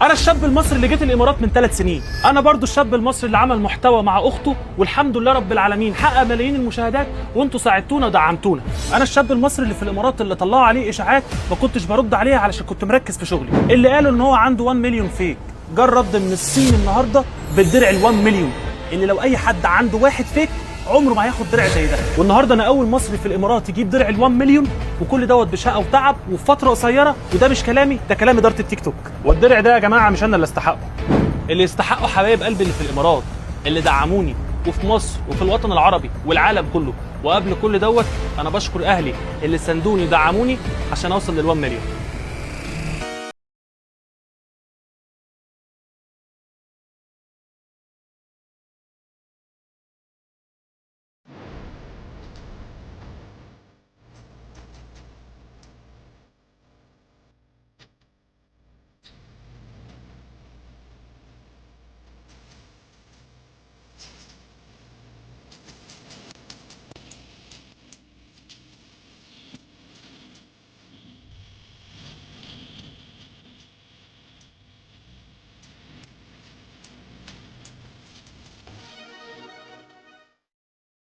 انا الشاب المصري اللي جيت الامارات من 3 سنين. انا برضو الشاب المصري اللي عمل محتوى مع اخته، والحمد لله رب العالمين حقق ملايين المشاهدات، وانتوا ساعدتونا ودعمتونا. انا الشاب المصري اللي في الامارات اللي طلعوا عليه اشاعات ما كنتش برد عليها علشان كنت مركز في شغلي. اللي قالوا ان هو عنده 1 مليون fake، جه الرد من الصين النهارده بالدرع ال 1 مليون، اللي لو اي حد عنده واحد fake عمره ما هياخد درع زي ده. والنهارده انا اول مصري في الامارات يجيب درع ال 1 مليون، وكل دوت بشقه وتعب وفي فترة قصيره. وده مش كلامي، ده كلام ادارة التيك توك. والدرع ده يا جماعة مش انا اللي استحقه، اللي يستحقه حبايب قلبي اللي في الامارات، اللي دعموني، وفي مصر وفي الوطن العربي والعالم كله. وقبل كل دوت انا بشكر اهلي اللي ساندوني ودعموني عشان اوصل لل 1 مليون.